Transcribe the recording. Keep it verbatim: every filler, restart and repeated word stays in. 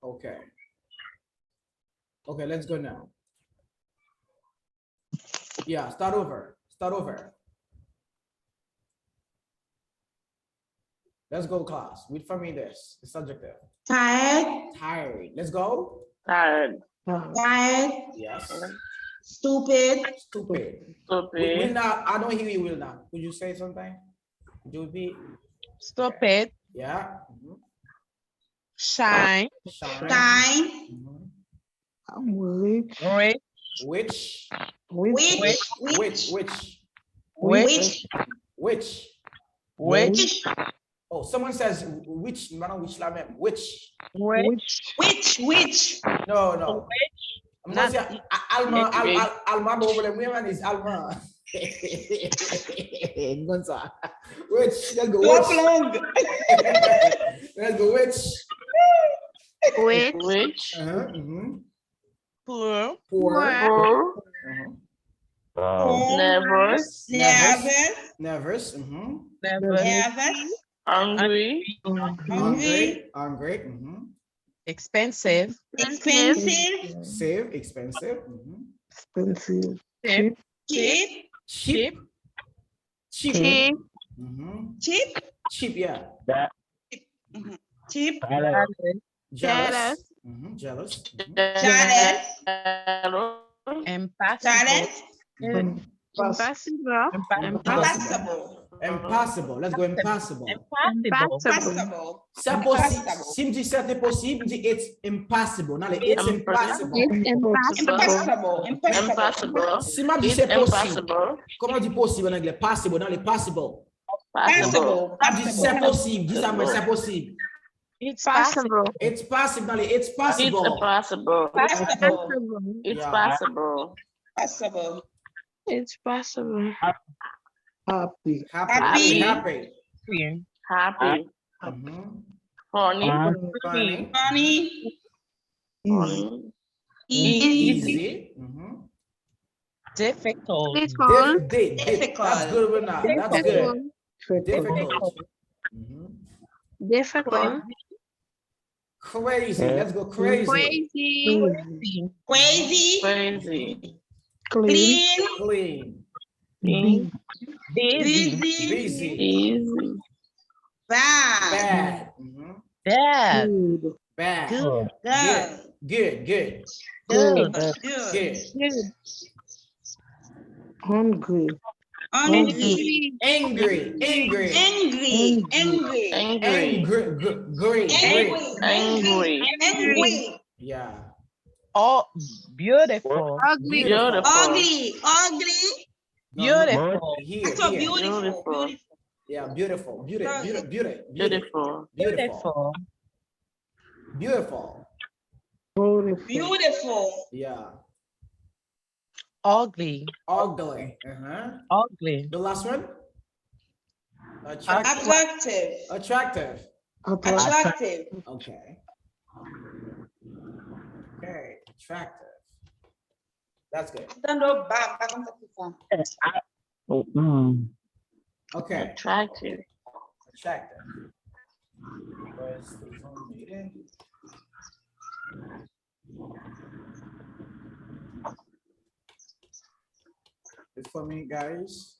Okay. Okay, let's go now. Yeah, start over. Start over. Let's go, class. With family this. It's subjective. Tired. Tired. Let's go. Tired. Tired. Yes. Stupid. Stupid. Stupid. Wilna, I don't hear you, Wilna. Could you say something? Could you repeat? Stupid. Yeah. Mhm. Shine. Shine. Time. Mhm. I'm rich. Rich. Which? Rich. Which. Which? Which? Which. Which? Which. Which. Oh, someone says which. Mwen pa nan which la menm. Which? Which. Which. Which. No, no. Mwen se a- Alman, Al- Al- Alman bon vle mwen man is Alman. Konn sa. Which? Let's go. Trop Which? long. Let's go. Which? Which. Which? Uh-huh. Mhm. Poor. Poor. Poor. Mhm. Wow. Nervous. Nervous. Nervous. Mhm. Nervous. Nervous. Hungry. Hungry. Hungry. Mhm. Expensive. Expensive. Save. Expensive. Mhm. Expensive. Cheap. Cheap. Cheap. Cheap. Cheap. Cheap. Mhm. Cheap. That Mhm. Cheap. Tyler. Jealous. Mhm. Jealous. Mhm. Jealous. Jealous. Impossible. Jealous. Mm. Impossible. Impossible. Impossible. Impossible. Let's go. Impossible. Impossible. Impossible. Sa posib. Impossible. Si m di sa te posib, m di it's impossible. Nan le it's Impossible. Impossible. It's impossible. Impossible. Impossible. Impossible. Si m ap di It's se posib. Impossible. Kòman di posib an anglè? Possible. Nan le possible. Possible. Possible. M ap di se posib. Di sa mwen se posib. It's possible. It's possible. Nan le it's It's possible. Possible. Possible. It's Yeah. Possible. Possible. It's possible. Happy. Happy. Happy. Happy. Queen. Happy. Mhm. Funny. Funny. Funny. Easy. Easy. Easy. Mhm. Difficult. Difficult. Dif- di- di- That's good, Wilna. That's good. Difficult. Difficult. Mhm. Difficult. Crazy. Let's go crazy. Crazy. Crazy. Crazy. Clean. Clean. Clean. Busy. Busy. Busy. Busy. Easy. Bad. Bad. Mhm. Bad. Good. Bad. Good. Good. Good. Good. Good. Good. Hungry. Hungry. Angry. Angry. Angry. Angry. Angry. Angry. Gr- gr- Great. Great. Angry. Angry. Yeah. Oh, beautiful. Ugly. Beautiful. Ugly. Ugly. No, Beautiful. Here, That's so here. Beautiful. Beautiful. Beautiful. Yeah, beautiful. Beauty, Right. beauty, beauty, beauty. Beautiful. Beautiful. Beautiful. Beautiful. Beautiful. Beautiful. Yeah. Ugly. Ugly. Uh-huh. Ugly. The last one? Attractive. Attractive. Attractive. Attractive. Attractive. Okay. Okay. Attractive. That's good. Tando ba, pa konn sa ki sa. Mm. Okay. Attractive. Attractive. Where's the Zoom meeting? It's for me, guys.